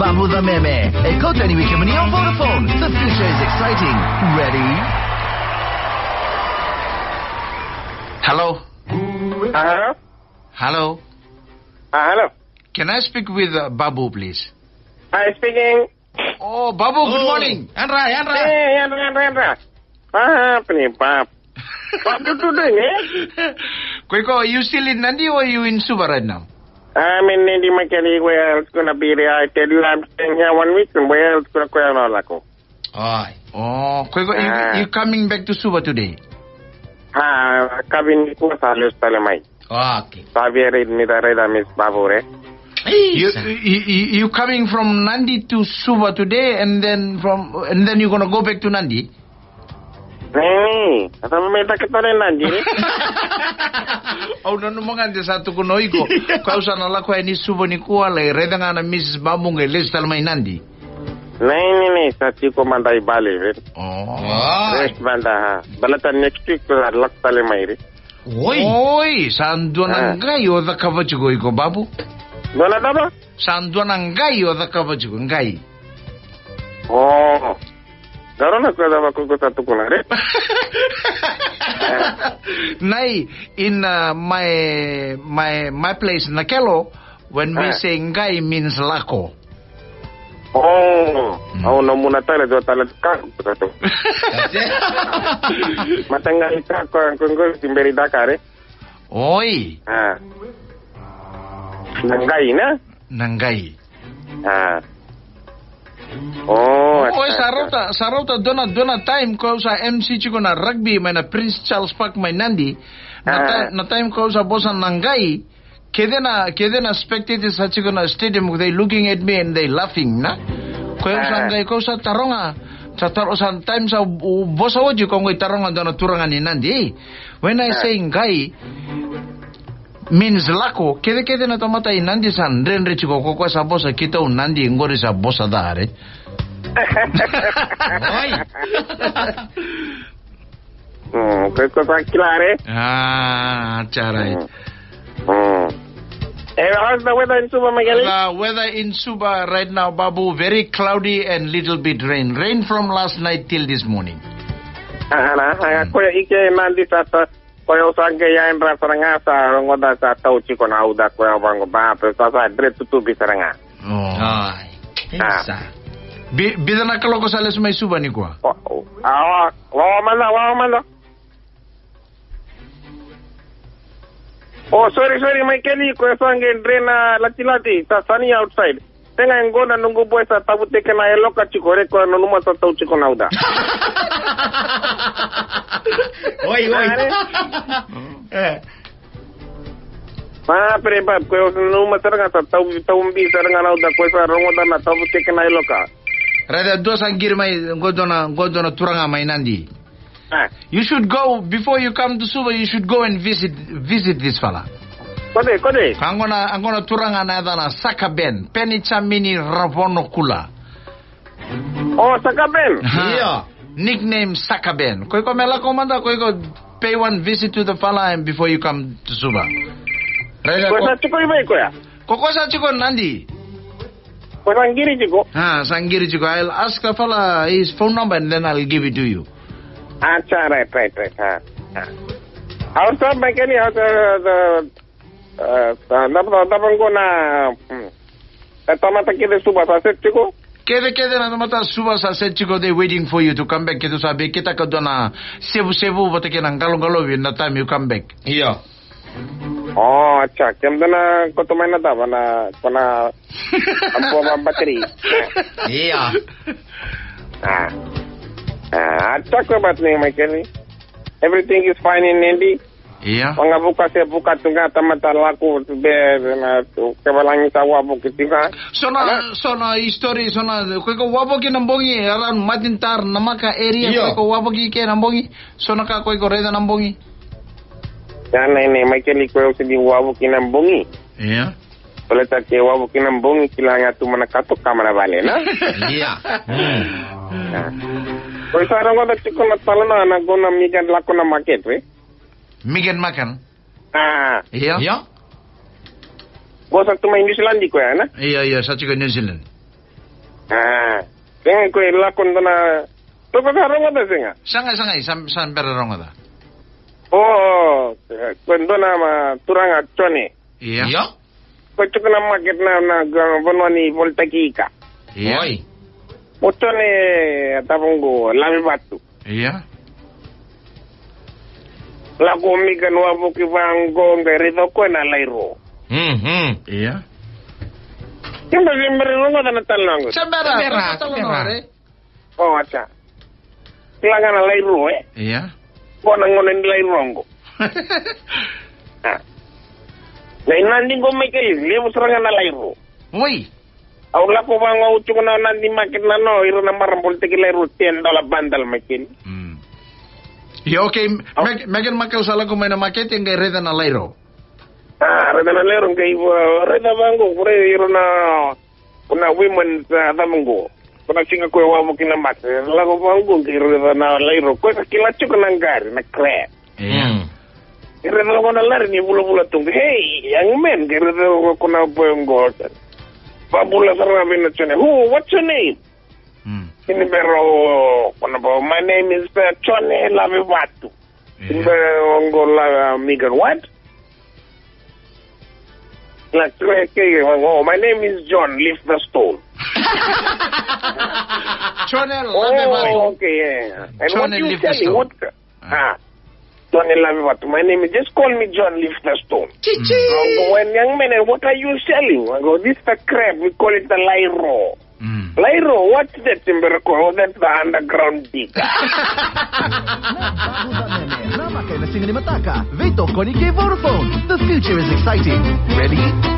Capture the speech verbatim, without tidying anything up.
Amuda meme. E kau tani wiki mani on Vodafone. The future is exciting. Ready? Hello. Hello. Hello. Ah, hello. Can I speak with uh, Babu, please? Hi, speaking. Oh, Babu, good morning. Andra, Andra. Hey, Andra, Andra, Andra. Ah, pini pap. What you doing, eh? Koiko, you still in Nadi or you in Suva right now? I'm in Nadi, Makeni. Where else gonna be there? I tell you, I'm staying here one week, and where else gonna go and all that? Oi. Oh, koiko, you, you coming back to Suva today? Ah, coming to Suva, let's tell him. Okay. Sa via raica ni da raica Miss Babu re. You, you, you, you coming from Nadi to Suva today, and then from and then you gonna go back to Nadi? Nei, nei. Ata me ta ke tare Nadi re. Au nanuma ga de sa tukuna o iko. Kau sa na lako yani Suva nikua, lai raica ga na Missus Babu qai lesu tale mai Nadi. Nei, nei, nei, sa tiko mada i bale, ve. Oh. Rest mada, ha. Baleta next week sa lako tale mai re. Oi. Oi, sa dua na qai o cakava tiko iko, Babu. Dua na cava? Sa dua na qai o cakava tiko, qai. Oh. Qarauna koya cava koya sa tukuna, re? Nei, in uh, my, my, my place, Nakelo, when we say qai means lako. Oh, au na muna tale, dua tale ka, ka tu. Mata qai ka, ko, ko, ko, timberi dakare. Oi. Ah. Na qai, na? Na qai. Ah. Oh, oi, sa rauta, sa rauta dua na, dua na time ko sa M C tiko na rugby mai na Prince Charles Park mai Nadi. Na, ah, time, na time ko sa vosa na qai, kece na, kece na spectators sa tiko na stadium, they looking at me and they laughing, na? Ko sa qai, ko sa taroga, sa taro, sa time sa vosa oti ko qai taroga dua na turaga ni Nadi. When I say qai means lako, kece kece na tamata i Nadi sa dredre tiko, ko koya sa vosa, keitou Nadi qori sa vosa ca re. Oi. Mm, ko, ko sa kila re. Ah, that's right. Mm. Mm. Eh, how's the weather in Suva, Miguel? The weather in Suva right now, Babu, very cloudy and little bit rain. Rain from last night till this morning. Ah, na, ah, ko ike Nadi sa ta Koya au sa qai yadra sara ga, sa rogoca sa tau tiko na uca koya, vaqo ba, pe sa sa dre tutubi sara ga. Oh. Ai. Ah. Isa. Bi, bica na kaloko sa lesu mai Suva nikua? Wa, wa, wawa mada, wawa mada. Oh, sorry, sorry, Maikeli, koya sa qai dre na latilati, sa sunny outside. Sega, e qo na noqu boy sa tavuteke na yaloka tiko, re koya nanuma sa tau tiko na uca. Oi, oi. Are? Eh. Ma, pre, ba, koya nanuma sara ga sa tau, tau bi sara ga na uca, koya sa rogoca na tavuteke na yaloka. Raica, dua sa qiri mai, qo dua na, qo dua na turaga mai Nadi. Ah. You should go, before you come to Suva, you should go and visit, visit this fella. Kode, kode? Qo na, qo na turaga na yacana Saka Ben, Penichamini Ravonokula. Oh, Saka Ben? Aha. Io. Nickname Saka Ben. Ko iko me lako mada, ko iko pay one visit to the fella and before you come to Suva. Raica ko, ko sa tiko i vei koya? Ko, ko sa tiko Nadi. Ko sa qiri tiko? Ah, sa qiri tiko. I'll ask the fella his phone number and then I'll give it to you. Ah, sa, right, right, right. Ah, ah. How's up, Maikeli? How's the, the, uh, the, the, the, the, the, the, hmm. E tamata kece Suva sa set tiko? Kece, kece na tamata Suva sa set tiko, they waiting for you to come back. Kece sa vei kita ka dua na sevusevu vata kei na qaloqalovi na time you come back. Io. Oh, acha. Kemudou na koto mai na cava na, ko na a bua ma battery. Ia. Ah. Ah, acha ko bat ni Maikeli. Everything is fine in Nadi. Ia. Vagavuka se vuka tu ga tamata lako be na kevalagi sa wavoki tu ga. So na, so na history, so na, ko iko wavoki na bogi, around Martin Tar, Namaka area, io, ko iko wavoki ke na bogi. So na ka ko iko raica na bogi. Ia, nei, nei, Maikeli, ko au se ni wavoki na bogi. Ia. Baleta ke wavoki na bogi, kila ga tu mana kato ka mana vale, na? Ia. Hmm. Ko sa rogoca tiko na tala na, na qo na Megan lako na market, e? Megan Makan? Ah. Ia. Ia. Ko sa tu mai New Zealand ko ya, na? Ia, ia, sa tiko New Zealand. Ah, sega, ko e lako dua na, toka ka rogoca sega. Sagai, sagai, sa, sa bera rogoca. O, ko e dua na ma, turaga Jone. Ia. Ia. Ko e tiko na market na, na, ga, vanua ni volitaki ika. Ia. Oi. O Jone, a tava qo, Lave Vatu. Ia. Lako Megan Wavoki vaqo, qai raica o koya na lairo. Mhm. Ia. Kemudou se bera rogoca na talanoa qo. Se bera, se bera, se bera. O, acha. Kila ga na lairo, e? Ia. Ko na gauna ni lairo qo. A. Na inadi qo, Michael, levu sara ga na lairo. Oi. Au lako vaqo, au tiko na Nadi market na no, ira na marama volitaki lairo, ten dollar bundle, Michael. Mm. Ia, okay, Meg-, Megan Michael sa lako mai na market, e qai raica na lairo. A, raica na lairo, qai, uh, raica vaqo, qo ira na, ko na women, uh, cava qo. Ko na siga ko e Wavoki na market. Lako vaqo, qai raica na lairo. Ko e ka kila tiko na qari, na crab. Ia. Mm. E raica vaqo na lairo ni vulavula tu. Hey, young man, qai raica ko na boy qo. Vabula sara ga vei na Jone. Who? What's your name? Mm. Kini bera o, ko na boy, my name is, uh, Jone Lave Vatu. Ia. Kini bera o qo la, uh, Megan what? Na kre ke, oh, my name is John Livingstone. Jone Lave Vatu. Oh, okay, yeah. And what you selling? What? Ah. Jone Lave Vatu. My name is, just call me John Livingstone. Chichi. When young man, and what are you selling? I go, this is the crab. We call it the lairo. Mm. Lairo, what's that, Timberco? Oh, that's the underground digger. Na Babu Zameme, na maka ena siga ni mataka. Veitokoni kei Vodafone. The future is exciting. Ready?